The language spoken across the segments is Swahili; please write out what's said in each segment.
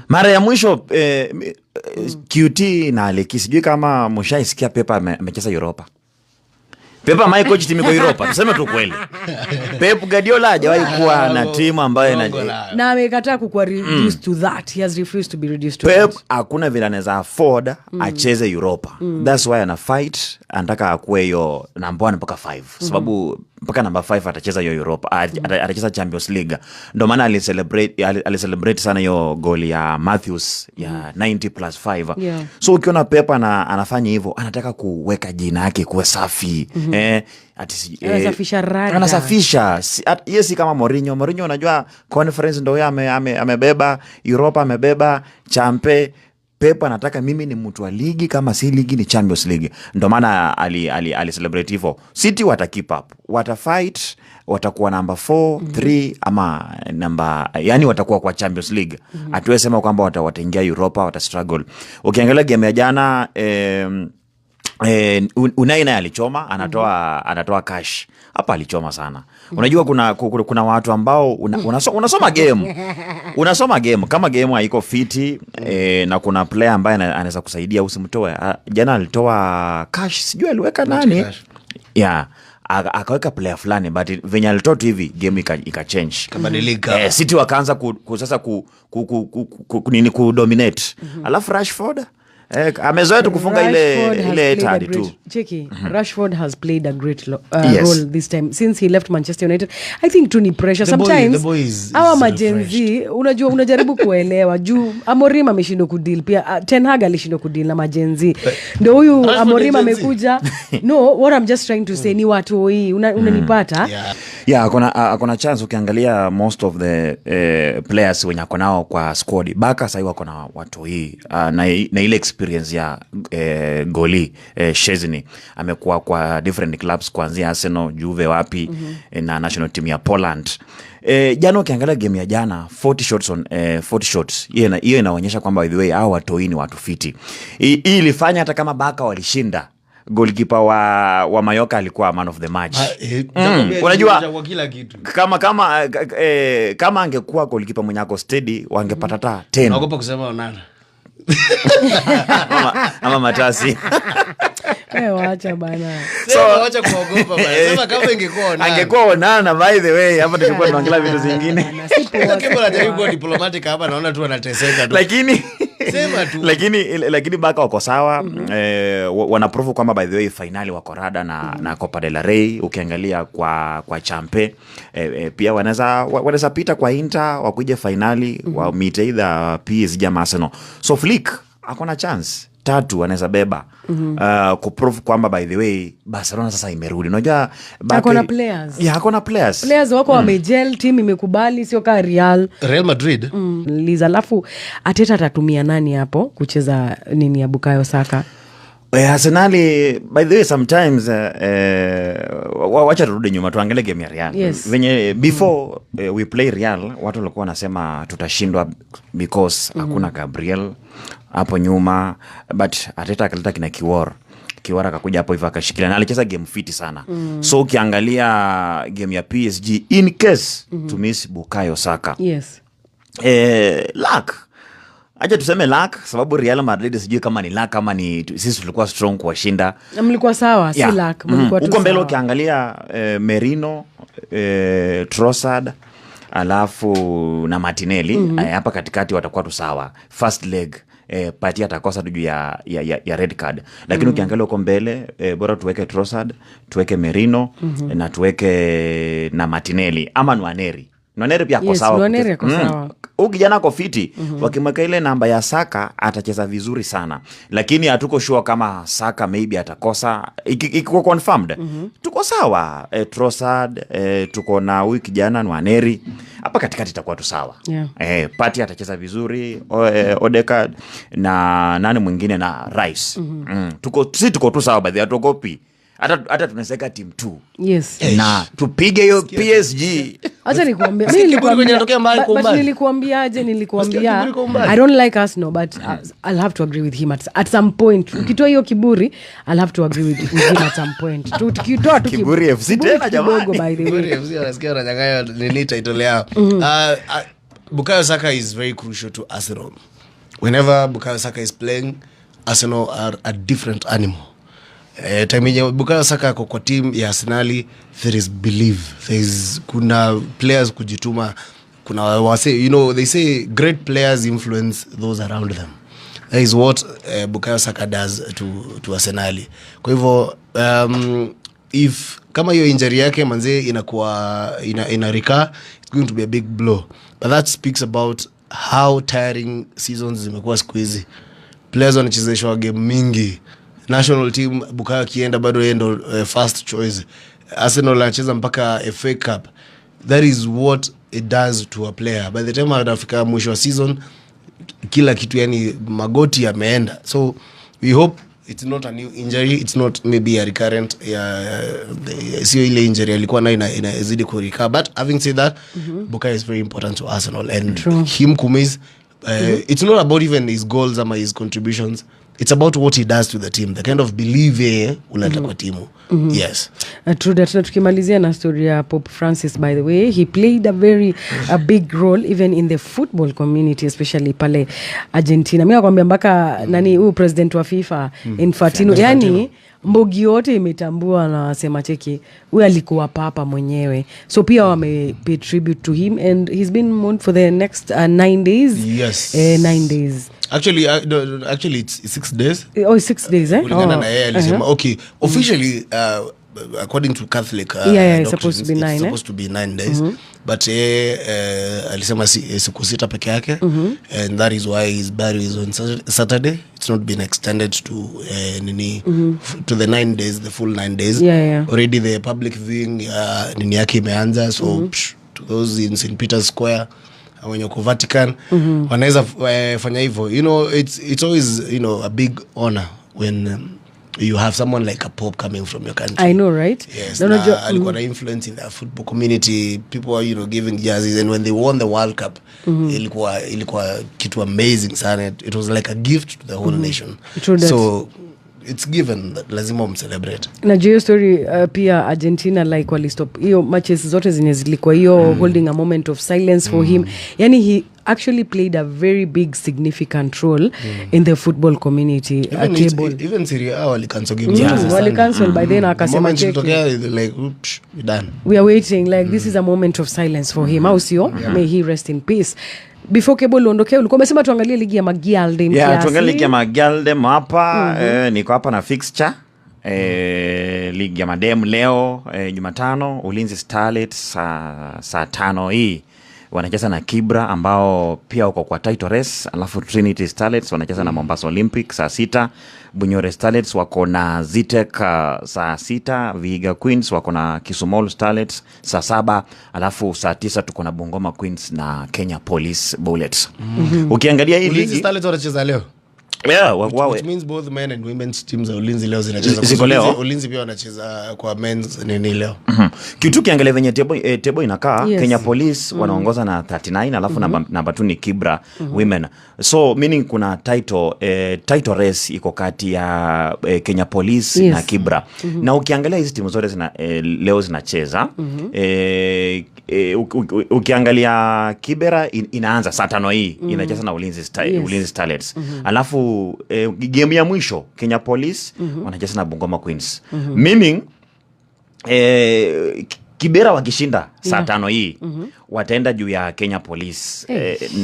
Mara ya mwisho QT na Aleki, sijui kama mshaisikia Pep amecheza Europa. Pep amewahi coach timu iko Europa, tuseme tu kweli. Pep Guardiola hajawahi kuwa na timu ambayo Bongo Na amekataa kukuwa reduced to that. He has refused to be reduced to Pep that. Hakuna vile anaweza afford acheze Europa. That's why ana fight, anataka akuwe hiyo namba 1 mpaka 5, sababu mpaka namba 5 atacheza hiyo Europa, atacheza Champions League. Ndo maana alicelebrate sana hiyo goli ya Matthews ya 90 plus 5. So ukiona Pep anafanya hivyo, anataka kuweka jina yake kuwe safi, ati Anasafisha rada. Anasafisha. Yeye si kama Mourinho. Mourinho unajua Conference ndo huyo amebeba Europa, amebeba Champe. Pep anataka, mimi ni mtu wa ligi, kama si ligi ni Champions League. Ndo maana ali celebrate hivyo. City wata keep up, wata fight, watakuwa namba 4, 3 ama namba, yani watakuwa kwa Champions League. Hatuwezi sema kwamba wataingia Europa, wata struggle. Ukiangalia game ya jana, Unai naye alichoma, anatoa cash hapa, alichoma sana. Unajua kuna watu ambao unasoma game kama game haiko fiti, na kuna player ambaye anaweza kusaidia, usimtoe. Jana alitoa Cash, sijui aliweka nani. Cash. Yeah, akaweka player fulani, but venye alitoa tu hivi, game ika change. Kabadilika. City wakaanza sasa nini, kudominate. Alafu Rashford, amezoea tu kufunga ile Rashford has ile played a etadi great- tu. Cheki, Rashford has played a great role this time since he left Manchester United. I think tu ni pressure. Sometimes The boy hawa is ma Gen Z, unajua unajaribu kuelewa juu Amorim ameshindwa kudeal pia. Ten Hag alishindwa kudeal na ma Gen Z. Ndo huyu Rashford Amorim ni Gen Z? amekuja. No, what I'm just trying to say ni watoi, unanipata? Yeah. Yeah, akona chance. Ukiangalia most of the players wenye ako nao kwa squad, Barca sahii wako na watoi, na ile experience ya goli, Szczesny amekuwa kwa different clubs kuanzia Arsenal, Juve, wapi, na national team ya Poland. Jana ukiangalia game ya jana, 40 shots on 40 shots. Hiyo inaonyesha kwamba by the way hao watoi ni watu fiti. Hii ilifanya hata kama Barca walishinda, goalkeeper wa Mallorca alikuwa man of the match. Ah, nakwambia Unajua kwa kila kitu. kama angekuwa goalkeeper mwenye ako steady, wangepata hata 10. Naogopa kusema Onana. Ama Matasi. Eh, wacha bana. Sema, wacha kuogopa bana. Sema kama ingekuwa Onana. Angekuwa Onana, by the way, hapa tulikuwa tunaongelea vitu zingine. Bana, si poa, si Kama poa. anajaribu kuwa diplomatic hapa, naona tu anateseka tu. Lakini Sema tu. Lakini Barca wako sawa. Wanaprove kwamba by the way finali wako rada na Copa del Rey. Ukiangalia kwa Champe, pia wanaweza pita kwa Inter, wakuje finali, wa meet either PSG ama Arsenal. So Flick akona chance tatu anaweza beba, kuprove kwamba by the way Barcelona sasa imerudi. Unajua Akona players. Yeah, akona players. Players wako wamegel, team imekubali, sio kaa Real. Real Madrid. Liz, alafu Arteta atatumia nani hapo kucheza nini ya Bukayo Saka? Arsenali, by the way, sometimes, wacha turudi nyuma tuangalie game ya Real. Venye before we play Real, watu walikuwa wanasema tutashindwa because hakuna Gabriel hapo nyuma, but Arteta akaleta kina Kiwior. Kiwior akakuja hapo hivyo akashikilia na alicheza game fiti sana. So ukiangalia game ya PSG, in case to miss Bukayo Saka, luck, acha tuseme luck, sababu Real Madrid sijui kama ni luck ama ni sisi tulikuwa strong kuwashinda. Mlikuwa sawa, si luck, mlikuwa tu Huko mbele sawa. Ukiangalia, Merino, Trossard alafu na Martinelli, hapa katikati watakuwa tu sawa. First leg, Partey atakosa tu juu ya red card, lakini ukiangalia huko mbele, bora tuweke Trossard, tuweke Merino, na tuweke na Martinelli ama Nwaneri. Nwaneri pia ako sawa. Nwaneri ako sawa. Huyu kijana ako fiti. Wakimweka ile namba ya Saka atacheza vizuri sana, lakini hatuko sure kama Saka maybe atakosa. Ikikuwa confirmed, tuko sawa. Trossard, tuko na huyu kijana Nwaneri hapa katikati, itakuwa tu sawa. Partey atacheza vizuri, Odegaard na nani mwingine na Rice. Tuko tu sawa. By the way, hatuogopi hata tunaweza team two na tupige hiyo PSG. Acha nikuambia, Sikia mi kiburi kwenye inatokea mbali kwa but umbali. Nilikuambiaje? Nilikuambia kiburi kwa umbali. I don't like Arsenal, but I'll have to agree with him at some point. Ukitoa hiyo kiburi, I'll have to agree with him at some point. Tukitoa tu Kiburi FC kiburi tena, kidogo, jamani. by the way. Kiburi FC wanasikia wananyang'anywa nini, title yao. Bukayo Saka is very crucial to Arsenal. Whenever Bukayo Saka is playing, Arsenal are a different animal. Time yenye Bukayo Saka ako kwa team ya Arsenali, there is belief. There is, kuna players kujituma, kuna wase, they say great players influence those around them. That is what Bukayo Saka does to Arsenali. Kwa hivyo if kama hiyo injury yake manzee inakuwa ina recur, it's going to be a big blow, but that speaks about how tiring seasons zimekuwa siku hizi. Players wanachezeshwa game mingi. National team, Bukayo akienda bado yeye ndo first choice. Arsenal anacheza mpaka FA Cup. That is what it does to a player. By the time anafika mwisho wa season, kila kitu, yani magoti yameenda. So we hope it's not a new injury, it's not maybe a recurrent ya, sio ile injury alikuwa nayo inazidi kurecur. But having said that, Bukayo is very important to Arsenal and True. Him kumiss, it's not about even his goals ama his contributions, it's about what he does to the team, the kind of belief yeye huleta kwa timu. Yes. True that. Na tukimalizia na story ya Pope Francis, by the way, he played a very a big role even in the football community, especially pale Argentina. Mi nakwambia mpaka nani huyu president wa FIFA, Infantino, yani mbogi yote imetambua na wasema, cheki, huyu alikuwa papa mwenyewe. So pia wame pay tribute to him and he's been mourned for the next 9 days. Yes. 9 days. Actually, no, no, actually it's 6 days. Oh, 6 days, eh? Kulingana Oh. na yeye alisema. Okay, officially, according to Catholic Yeah, it's supposed to be doctrines, nine, it's eh? supposed to be 9 days, but yeye alisema siku 6 peke yake, and that is why his burial is on Saturday. It's not been extended to nini, to the 9 days, the full 9 days. Already the public viewing nini yake imeanza, so to those in St Peter's Square, wenye wako Vatican, wanaweza fanya hivyo. It's always a big honor when you have someone like a pope coming from your country. I know, right? Yes, Na na alikuwa na influence in the football community. People are giving jerseys, and when they won the World Cup, ilikuwa kitu amazing sana. It was like a gift to the whole nation. True that. So it's given that lazima umcelebrate. Najua hiyo story, pia Argentina, like, walistop hiyo matches zote zenye zilikuwa hiyo, holding a moment of silence for him. Yani he actually played a very big significant role in the football community. A Even, table even Serie A walicancel game zake sana. Walicancel by then. The Akasema, moment cheki, ilitokea, they're like, "Oops, we're done." We are waiting, like, this is a moment of silence for him, au sio? May he rest in peace. Before Cable uondokee, ulikuwa umesema tuangalie ligi ya Magialde. Yeah, tuangalie ligi ya Magialdem hapa. Niko hapa na fixture. Ligi ya madem leo, Jumatano, Ulinzi Starlets saa 5 hii wanacheza na Kibra ambao pia wako kwa title race, alafu Trinity Starlets wanacheza na Mombasa Olympic saa 6. Bunyore Starlets wako na Zitek saa 6. Vihiga Queens wako na Kisumu Starlets saa 7, alafu saa 9 tuko na Bungoma Queens na Kenya Police Bullets. Ukiangalia hii Ulinzi ligi Starlets wanacheza leo. Yeah, Which means both men and women's teams za Ulinzi leo zinacheza. Ziko leo? Ulinzi pia wanacheza kwa men's nini leo. Kitu ukiangalia venye table inakaa, Kenya Police wanaongoza na 39, alafu namba 2 ni Kibra Women, so meaning kuna title race iko kati ya Kenya Police na Kibra. Na ukiangalia hizi timu zote leo zinacheza, ukiangalia Kibera inaanza saa 5 hii, inacheza na Ulinzi Starlets, alafu game ya mwisho Kenya Police wanacheza na Bungoma Queens, meaning Kibera wakishinda saa 5 hii, wataenda juu ya Kenya Police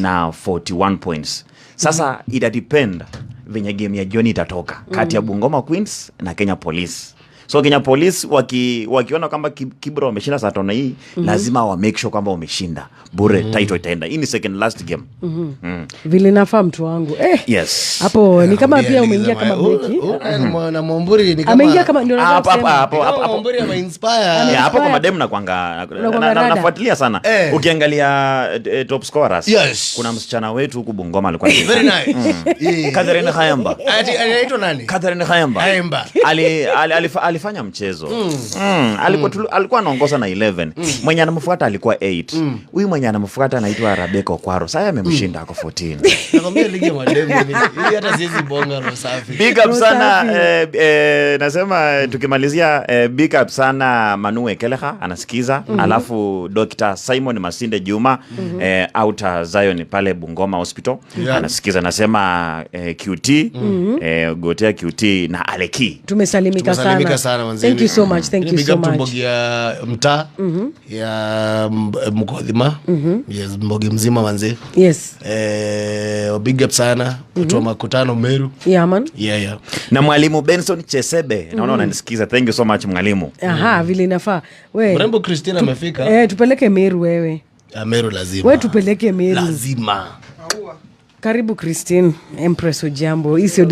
na 41 points. Sasa ita depend venye game ya jioni itatoka kati ya Bungoma Queens na Kenya Police. So Kenya Police wakiona kwamba Kibra wameshinda saa 5 hii, lazima wa make sure kwamba wameshinda bure, title itaenda. Hii ni second last game. Vile nafaa, mtu wangu, eh. Yes. Hapo ni kama Nakwambia pia ligi umeingia za kama beki. Na Mwamburi ni kama Ameingia kama, ndio nataka kusema. Ni kama Mwamburi ameinspire. Yeah, hapo kwa mademu nakwanga Unakuanga rada. nafuatilia sana. Ukiangalia top scorers, kuna msichana wetu huku Bungoma alikuwa Very nice. Yeah. Catherine Khayamba. Ati anaitwa nani? Catherine Khayamba. Khayamba. Ali, ali, ali, Alifanya mchezo. Alikuwa anaongoza na 11. Mwenye anamfuata alikuwa 8. Huyu mwenye anamfuata anaitwa Rebecca Okwaro, sasa amemshinda, ako 14. Nakwambia ligi ya mademu hii hata siwezi bonga roho safi. Big up Roho sana. safi. Nasema tukimalizia, big up sana Manue Keleha anasikiza, alafu Dr. Simon Masinde Juma, outer Zion pale Bungoma Hospital, anasikiza. Nasema QT, gotea QT na Aleki. Tumesalimika Tumesalimika sana. sana manze. Thank you so much, thank you Big so up to much. Mbogi ya mtaa ya Mkodhima, yes, Mbogi mzima manze. Big up sana watu wa makutano Meru. Yeah, man. Yeah. Na mwalimu Benson Chesebe, naona unanisikiza, thank you so much mwalimu. Aha, vile inafaa we. Mrembo Christine amefika. Eh, tupeleke Meru wewe. Ah, Meru lazima. We tupeleke Meru. Lazima. Karibu Christine Empress. Ujambo? Hii sio